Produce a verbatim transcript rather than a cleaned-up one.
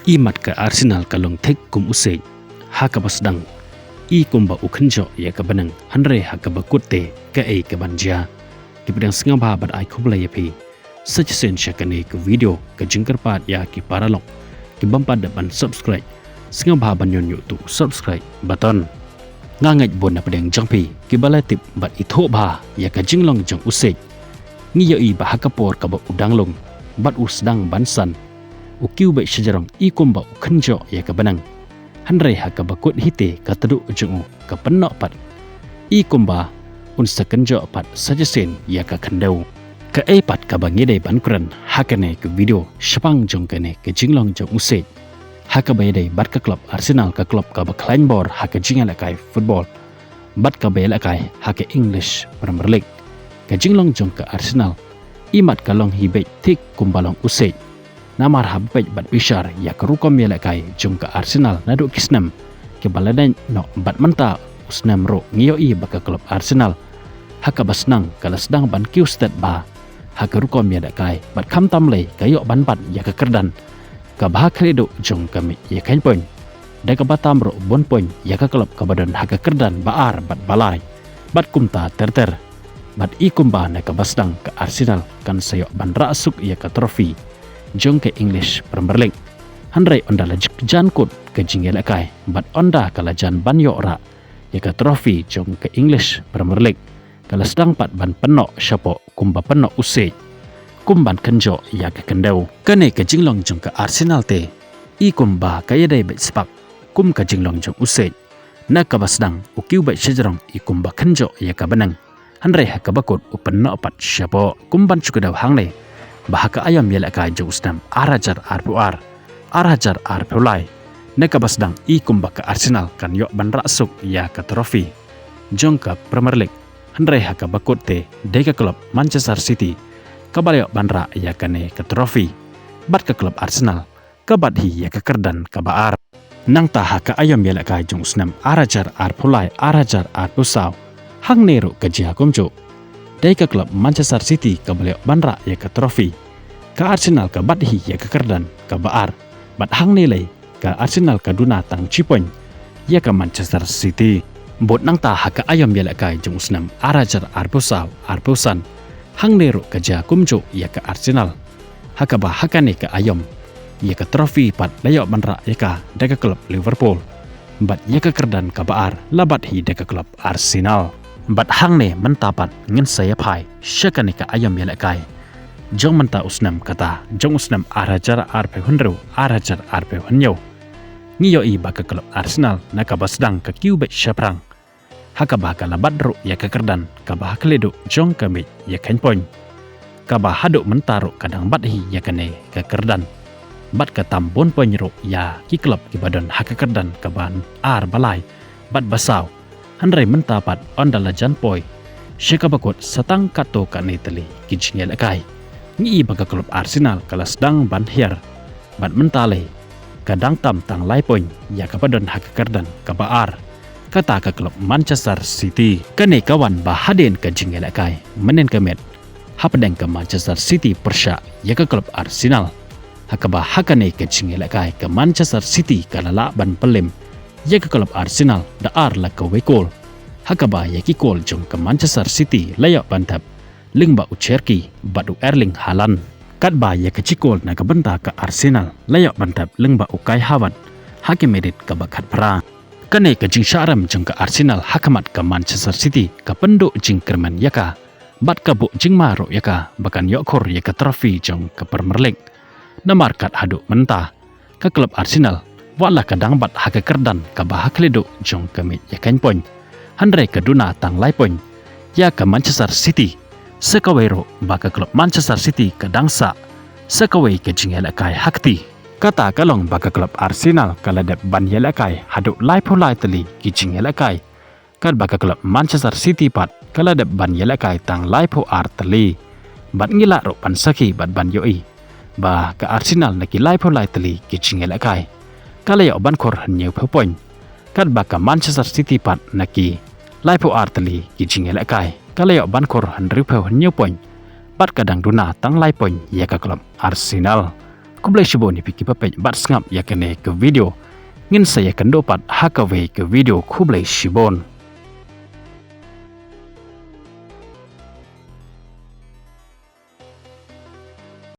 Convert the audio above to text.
Imat ka Arsenal ka long thik kum u siej ha kaba sdang, i kumba u khynjoh ïa ka bneng, hynrei ha kaba kut te kaei kaban jia? Ki pdiang sngewbha ban ai khublei ïa phi sa shisien sha kane ka video, ka jingkyrpad ïa ki paralok ki bym pat dep ban subscribe, sngewbha ban ñion ïa utu u subscribe button. Nga ngeit bun na pdiang jong phi kiba la tip bad ithuh bha ïa ka jinglong jong u siej. Ngi ïohi ba ha ka por kaba u dang lung bad u sdang ban san, u kiew beit shajrong i kumba u khynjoh ïa ka bneng, hynrei ha kaba kut hi te ka tduh jong u ka pynnoh pat, i kumba un sa khynjoh pat sa shisien ïa ka khyndew. Kaei pat kaba ngi dei ban kren ha kane ka video shaphang jong kane ka jinglong jong u siej ha kaba ïadei bad ka klub Arsenal, ka klub kaba khlaiñ bor ha ka jingïalehkai football bad kaba ïalehkai ha ka English Premier League. Ka jinglong jong ka Arsenal imat ka long hi beit thik kumba long u siej. Namar haba peit bad bishar ïa ka rukom ïalehkai jong ka Arsenal naduh ki snem kiba la dep noh bad mynta u snem ruh, ngi ïohi ba ka klub Arsenal ha kaba sdang ka la sdang ban kiew stet bha ha ka rukom ïalehkai bad khamtam lei ka ïoh ban bat ïa ka kyrdan kaba ha khlieh duh jong ka miej ïakheiñ point, da kaba tam ruh bun point ïa ka klub kaba don ha ka kyrdan ba ar bad ba lai. Bad kumta ter ter, bad i kumba na kaba sdang ka Arsenal kan sa ïoh ban rah suk ïa ka trophy jong ka English Premier League, hynrei ynda la jan kut ka jingïalehkai bad ynda ka la jan ban ïoh rah ïa ka trophy jong ka English Premier League, ka la sdang pat ban pynnoh shapoh kumba pynnoh u siej, kum ban khynjoh ïa ka khyndew. Kane ka jinglong jong ka Arsenal te i kumba ka ïadei beit spah kum ka jinglong jong u siej. Na kaba sdang u kiew beit shajrong i kumba khynjoh ïa ka bneng, hynrei ha kaba kut u pynnoh pat shapoh. Kum ban shu kdew hangne ba ha ka aïom ïalehkai jong u snem ar hajar arphew ar, ar hajar arphew lai, na kaba sdang i kumba ka Arsenal kan ïoh ban rah suk ïa ka trophy jong ka Premier League, hynrei ha kaba kut te dei ka klub Manchester City kaba la ïoh ban rah ïa kane ka trophy, bad ka klub Arsenal ka bat hi ïa ka kyrdan kaba ar. Nangta ha ka aïom ïalehkai jong u snem ar hajar arphew lai, ar hajar arphew saw, hangne ruh ka jia kumjuh, dei ka klub Manchester City kaba la ïoh ban rah ïa ka trophy. Ka Arsenal ka bat hi ïa ka kyrdan kaba ar, bad hangne lei ka Arsenal ka duna tang shi point ïa ka Manchester City. Bad nangta ha ka aïom ïalehkai jong u snem ar hajar arphew saw, arphew san, hangne ruh ka jia kumjuh ïa ka Arsenal, ha kaba ha kane ka aïom ïa ka trophy pat la ïoh ban rah ïa ka da ka klub Liverpool, bad ïa ka kyrdan kaba ar la bat hi da ka klub Arsenal. Bad hangne mynta pat ngin sa ïa phai sha kane ka aïom ïalehkai jong mynta u snem, kata jong u snem ar hajar arphew hynriew, ar hajar arphew hynñiew. Ngi ïohi ba ka klub Arsenal na kaba sdang ka kiew beit shaphrang, ha kaba ka la bat ruh ïa ka kyrdan kaba ha khlieh duh jong ka miej ïakheiñ point, kaba haduh mynta ruh ka dang bat hi ïa kane ka kyrdan, bad ka tam bun point ruh ïa ki klub kiba don ha ka kyrdan kaba ar, ba lai bad ba saw. Hynrei mynta pat ynda la jan poi sha kaba kut sa tang katto katne tylli ki jingïalehkai, ngi i ba ka klub Arsenal ka la sdang ban hiar, bad mynta lei ka dang tam tang lai point ïa kaba don ha ka kyrdan kaba ar, kata ka klub Manchester City. Kane ka wan ba hadien ka jingïalehkai mynnin ka miet hapdeng ka Manchester City pyrshah ïa ka klub Arsenal, ha kaba ha kane ka jingïalehkai ka Manchester City ka la lah ban pynlem ïa ka klub Arsenal da ar la kawei kol, ha kaba ïa ki kol jong ka Manchester City la ïoh ban thep lyngba u Cherki bad u Erling Haaland, katba ïa ka shi kol na ka bynta ka Arsenal la ïoh ban thep lyngba u Kai Havertz ha ka minit kaba khatphra. Kane ka jingshah rem jong ka Arsenal ha khmat ka Manchester City ka pynduh jingkyrmen ïa ka, bad ka buh jingma ruh ïa ka ba kan ïoh khur ïa ka trophy jong ka Premier League. Namar kat haduh mynta ka klub Arsenal, wat la ka dang bat ha ka kyrdan kaba ha khlieh duh jong ka miej ïakheiñ point, hynrei ka duna tang lai point ïa ka Manchester City. Sa kawei ruh ba ka klub Manchester City ka dang sah sa kawei ka jingïalehkai ha kti. Kata ka long ba ka klub Arsenal ka la dep ban ïalehkai haduh laiphew lai tylli ki jingïalehkai, katba ka klub Manchester City pat ka la dep ban ïalehkai tang laiphew ar tylli. Bad ngi lah ruh ban sakhi bad ban ïohi ba ka Arsenal na ki laiphew lai tylli ki jingïalehkai ka la ïoh ban khur hynñiewphew point, katba ka Manchester City pat na ki laiphew ar tylli ki jingïalehkai ka la ïoh ban khur hynriewphew hynñiew point, bad ka dang duna tang lai point ïa ka klub Arsenal. Khublei shibun ïa phi kiba peit bad sngap ïa kane ka video. Ngin sa ïakynduh pat ha kawei ka video, khublei shibun.